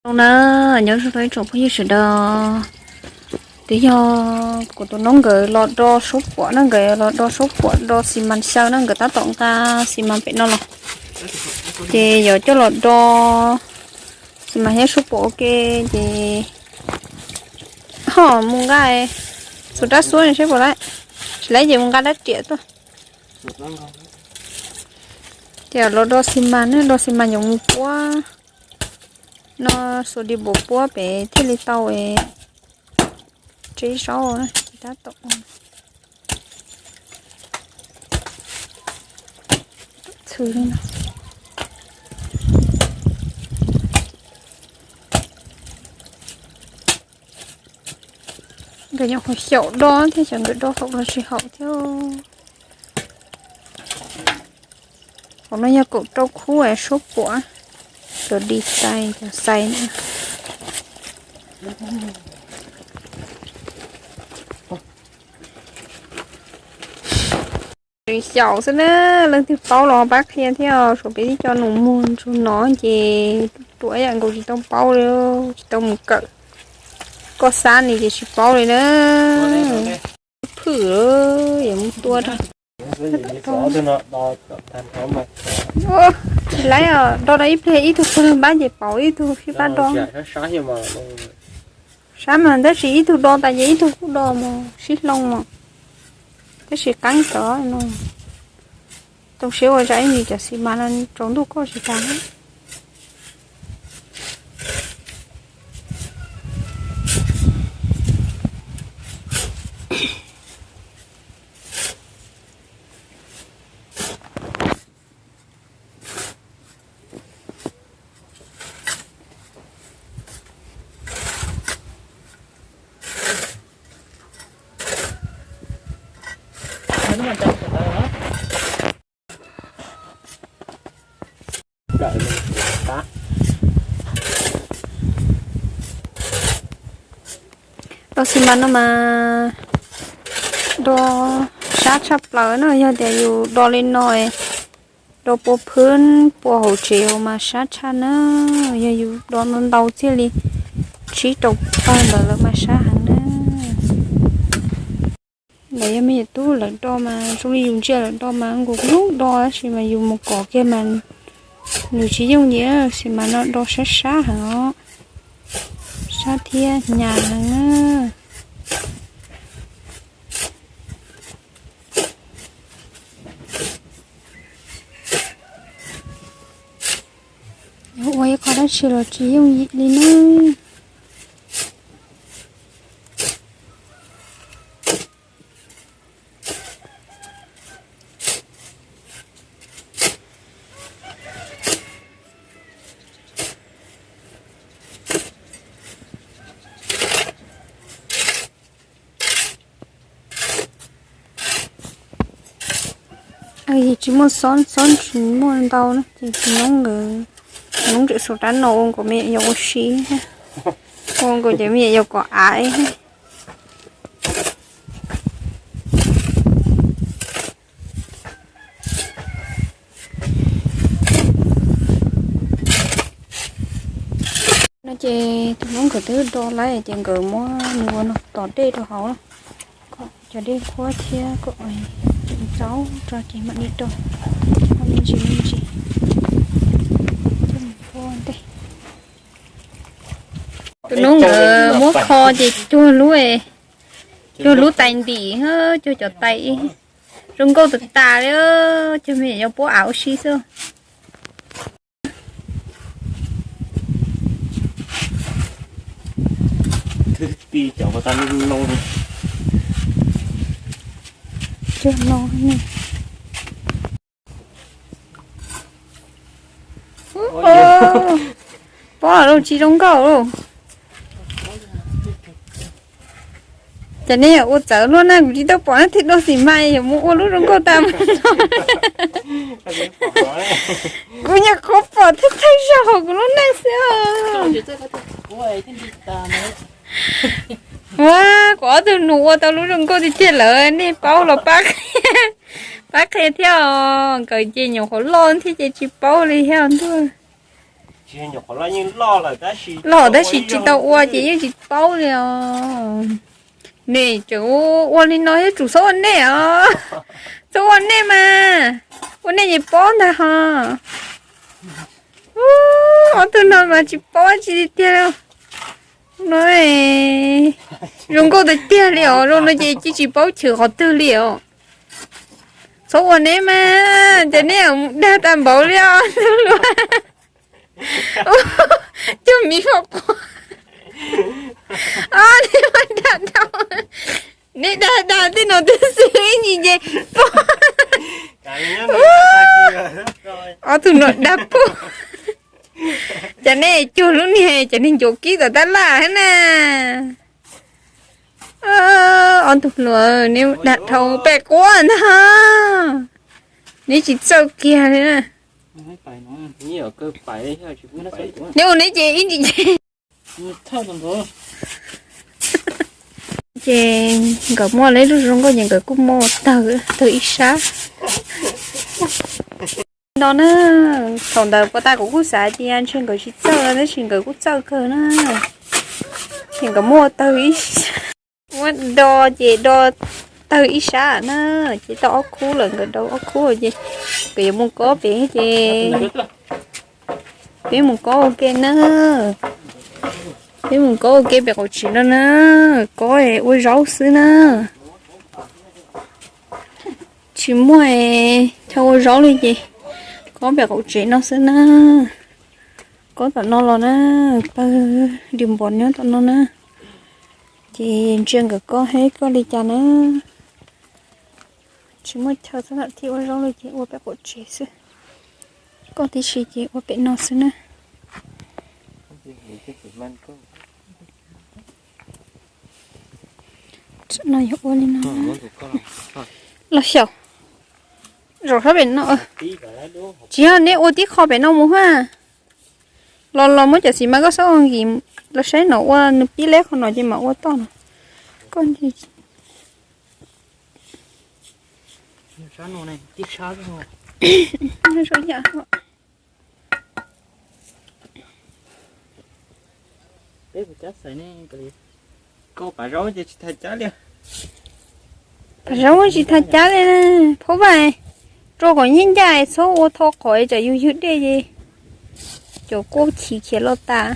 Zoo na, nyob zoo rau ib tsoom phooj ywg sawv daws. Twb yog kuv tus noob nkawd los do suab puam na, nkawd los do suab puam do xi mas xyaw na, nkawd tab tom nqa xi mas pem no los. Ces yuav coj los do xi mas thiab suab puam ua ke, ces ho mus nqa xuas rab xuab seb puas laib, tsis laib ces mus nqa rab riam tuaj. Ces los do xi mas na, do xi mas yuav mus puab no, xuas di npaum puab pem thiaj li tau. Tseb zaub na, tab tom txhw li no. Nkawd nyuam qhuav xyaum do thiab, xyov nkawd do haum los tsis haum thiab. Hauv no yog kaum rau khub suab puam, cov di xais, cov xais na. Tseem xyaum xwb na, leej twg paub los pab qhia thiab, suav peb tib co nus muag ntsuag no ces ruam yam nkaus tsis tau paub li, tsis tau mus kawm. Koj xav li ces tsis paub li na. Phwm, yuav mus tua rau. Tsis laib os, do rau ib pliag ib tug pag pab ces pauv ib tug sib pab do. Sab mas tab sis ib tug do tas ces ib tug kuj do mus sib hloov mus. Tab sis qeeb cov no, tau siab ua zaj ib nim cov xi mas no tsaus ntuj koj tsis tas. Do xi mas no mas do sab tshaj plaws na, yog tias yus do li no, do pua phwb pua hauv tsev mas sab tshaj na. Yog yus do ntau ntau thiaj li tsib rau pawg ntawd lawm mas sab heev na. Lawv yog me nyuam tub lawv do mas zoo li yus ntsia lawv do mas nkaus hnub do tab sis mas yus mus kov kiag mas nws tsis yooj yim, xi mas no do sab sab heev os, sab thiab hnyav heev na. Ua ib qho dab tsi los tsis yooj yim li na. Tsis muaj xob, xob tsis muaj ntau na ces tus noob nkawd, tus noob tseem xuas rab no ua nkaus me nyuam yaus ua si, ua nkaus cov me nyuam yaus kom av. No ces tus noob nkawd twb do lawm ces nkawd muab nws ua no tom dej rau hauv, kom cov dej qhuav thiab kom txaus tso ces mam li do me ntsis me ntsis. Tus noob nkawd muab kho ces cuag lub, cuag lub tais ntim, cuag cov tais zoo nkauj tas tas li, cuag me nyuam yaus puab av ua si xwb. Pob los tsis zoo nkauj. Ces nej yog ua txawv luaj na, kuv tsis tau pom nej thiaj do xis mas yuav mus ua lub zoo nkauj tas mus no. Kuv nyuam qhuav pom thiab thawj zaug hauv kuv lub neej xwb. Ua, kuv ob tug nus ua tau lub zoo nkauj tiag tiag lawm, nej paub los pab qhia thiab os. Nkawd ces nyuam qhuav loj thiab ces tsis paub li thiab ntuj. Loj tab sis tsis tau ua ces yeej tsis paub li os. Nej tseem ua li no thiab, tsum txhob ua nej os. Txhob ua nej mas, ua nej ces paub ntag ho. Ob tug no mas tsis paub tsi tiag tiag li. No zoo nkauj tiag tiag li os, zoo no ces tsis paub chwv qhov twg li os. Txhob ua neb mas, ces neb dag tag npaum li os. Cog miv faj quas. Neb dag dag, neb dag dag tej no twb xwb ib ntsis ces pog. Ob tug no dag pog. Ces nej cuag lub niag, ces nej ncuav kib tom tab laj thiab na. Ob tug hluas, neb dag dhau pem quav ntag. Neb tsis txawj kiag li na. Neb ua neb ces ib ntsis ces. Ces nkawd muaj lub zoo nkauj ces nkawd kuj muaj tawg, tawg ib sab. No na, thaum ntawd puag ta kuv kuj xav tias ntshe nkawd tsis txawj tab sis nkawd kuj txawj kawg na. Ces nkawd muaj tawg ib sab, muab do ces do tawg ib sab na, ces tau ob khub lawm, nkawd do ob khub ces nkawd yuav mus kob pem ces peb mus kob ua ke na. Peb mus kob ua ke pem qaum tsev no na, kob ua zaub xwb na. Tsis muaj chaw ua zaub li ces kob pem qaum tsev no xwb na. Kob tom no los na, pawg diav npov nyob tom no na. Ces ntsia nkawd kob seb kob li cas na. Tsis muaj chaw txhob tham thiaj ua zaub li ces ua pem qaum tsev xwb. Kob tib si ces ua pem no xwb na. No yog ua li no. Los xyaum, zaum sab pem no. Tsis yog neb ua tib qho pem no mus ha. Los los muab cov xis mas koj xob ua nkim los saib no ua nws pib leb qhov no ces mam ua toj no. Koj Peb puas cab xaiv ne? Koj pav zaub ces tsis tag cab li. Pav zaub tsis tag cab li na. Phob vaj, rau kom nyiaj ncaj txhob ua tho qhov tsam yug ywg dej ces cov kuj chim khiav los tas.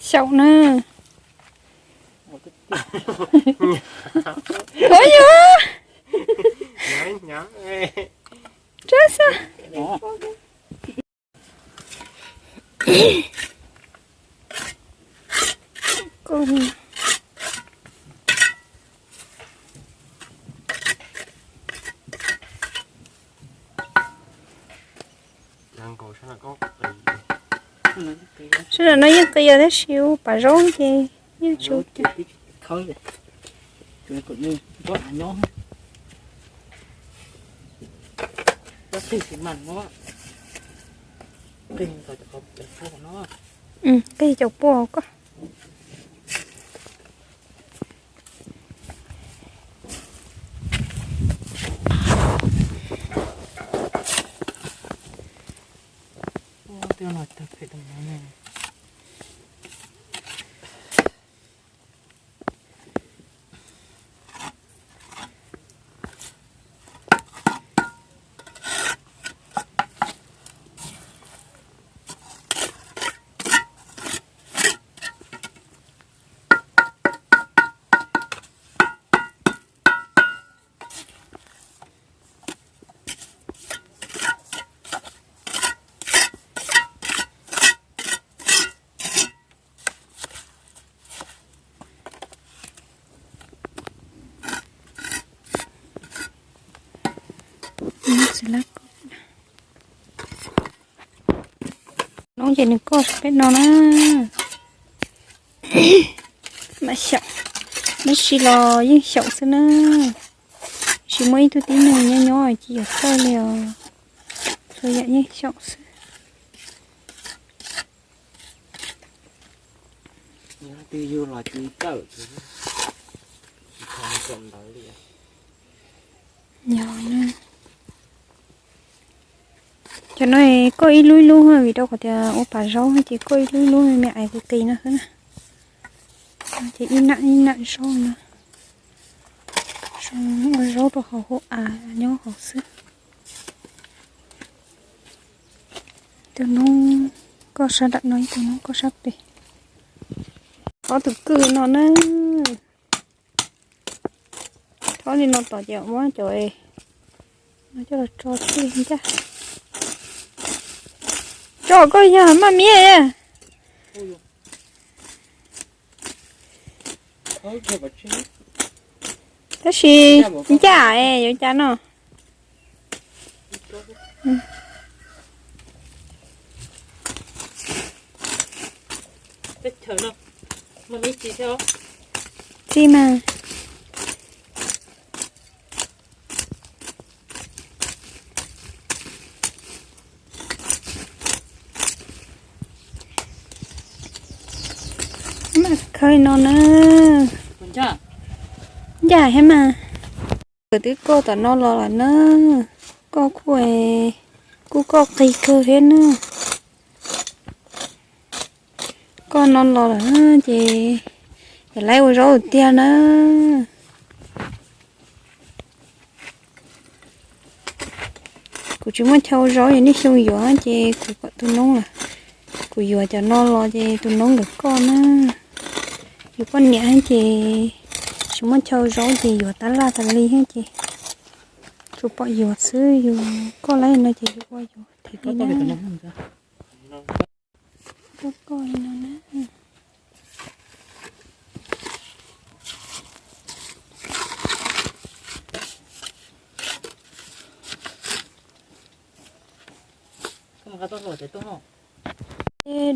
Xyaum na. Ua yog. Tsab xwb. Sab no yeej qias tab sis ua pav zaub ces yeej tsis ua cas. Qij cov puaj koj. Noob ces nws koj peb no na. Mas xyaum. Tab sis los yeej xyaum xwb na. Tab sis muaj ib tug tib neeg nyob nyob ces yuav txawj li os. Txhua yam yeej xyaum xwb. Yog twg yug los cia li txawj. Yog na. Cov no koj ib lub ib lub vim rau qhov tias ua pas zaub ces koj ib lub ib lub me ais qis qis no xwb na. Ces ib nam ib nam zaub no. Ua zaub rau hauv hauv av nyob hauv xwb. Tus noob koj sab nram no, ib tus noob koj sab pem. Ob tug kwj no na. Thob li no tom ces muab cov no coj los tso tij ncaj. Tso koj yog maj miab. Tab sis ncaj es yuav cas no. Txij mas. Khawb no na. Ncaj thiab mas. Nkawd twb koj tom no los lawm na. Koj kuj, kuj koj qig kawg thiab na. Koj no los lawm ces yog lawv ua zaub tiag na. Kuv tsis muaj chaw ua zaub, yog niaj xyoo yuav ces kuv kom tus noob lawm. Kuv yuav cov no los ces tus noob nkawd koj na. Yus poj niam ces tsis muaj chaw ua zaub ces yuav tab laj tas li ces tsuas pom yuav xwb, yus koj lawm no ces yus ua yus thiaj li na. Koj koj li no na.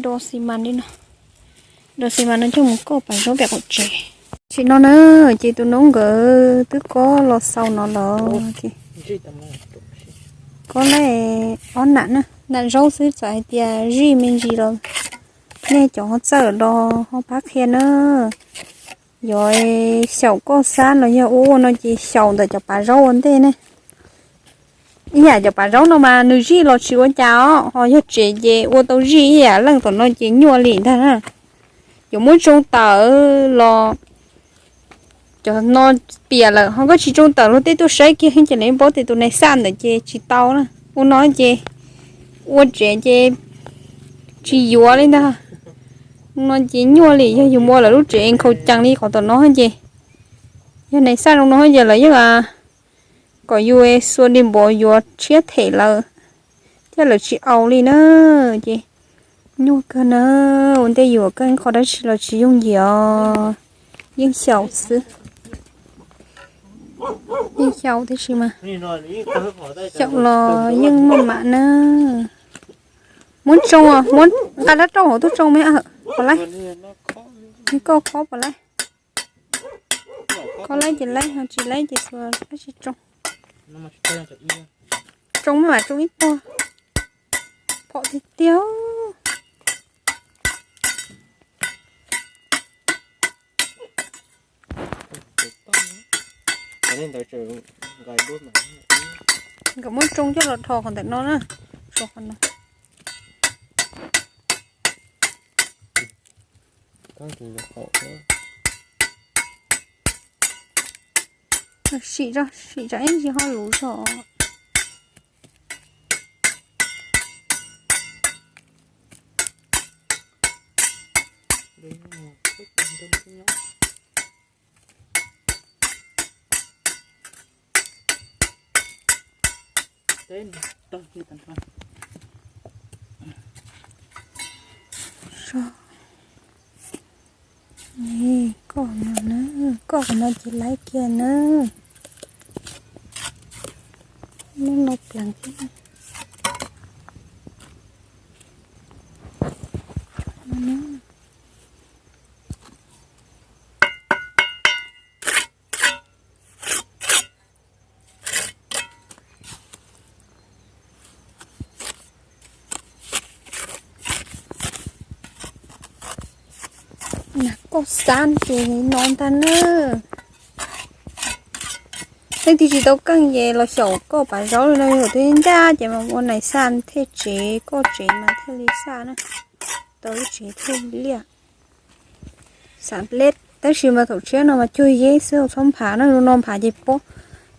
Do xi mas li no, do xi mas no coj mus koj pas zaub pem qaum tsev. Tam sim no na, ces tus noob nkawd twb kob los xaus no los ces kob lawm ob nam na, nam zaub xwb, txawm hais tias zij me ntsis los nej cov ho txawj los ho pab qhia na. Yog xyaum koj xab los yog ua ua no ces xyaum ntawm cov pas zaub ua ntej ne. Ib yam cov pas zaub no mas nws zij los tsis ua cas os, ho yog tsev ces ua tau zij ib yam leej tom no ces nyuaj li ntag na. Yuav muab tsoo tawm los cov no piam lawm ho koj tsis tsoo tawm luag tej tuaj saib kiag ces lawv paub tias tus nais xaj ntawd ces tsis tau na. Ua no ces ua tsev ces tsis yuav li ntag. Ua no ces nyuaj li, yog yus muaj lawv lub tsev nkhaus cees li qhov tom no ces yog nais xaj zoo no ces lawv yeej kom yus xuas li npaum yuav tshiab them lawv thiab lawv tsis au li na. Ces nyuaj kawg na, ua ntej yuav kawg qhov dab tsi los tsis yooj yim os, yeej xyaum xwb. Yeej xyaum tiam sis mas xyaum los yeej muaj mam na. Muab tsoo, muab nqa dab rau hauv tuaj tsoo me, pom lawm. Koj khob pom lawm. Koj laib ces laib, tsis laib ces xuas dab tsi tsoo. Tsoo maj mam tsoo ib tog. Phom tiag tiag. Nkawd muab tsoo coj los dhos qhov ntawm no na. Qhov no. Sim, sim tsam ib ntsis ho luv zog. Koj no na, koj no ces laib kiag na. Lub no pleev thiab. Koj xav ces no ntag na. Leej twg tsis tau keej ces los xyaum koj pav zaub li no, yog twb ncaj ces mas ua nais xa thiaj tsev, koj tsev mas thiaj li xa na. Tau lub tsev thiaj li liaj. Xav nplej tab sis mas thaum tshiab no mas cuag yeb xwb, txhob nphav na, no nphav ces pob,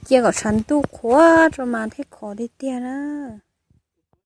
cia kom tshav ntuj qhuav rau mas thiaj khov tiag tiag na.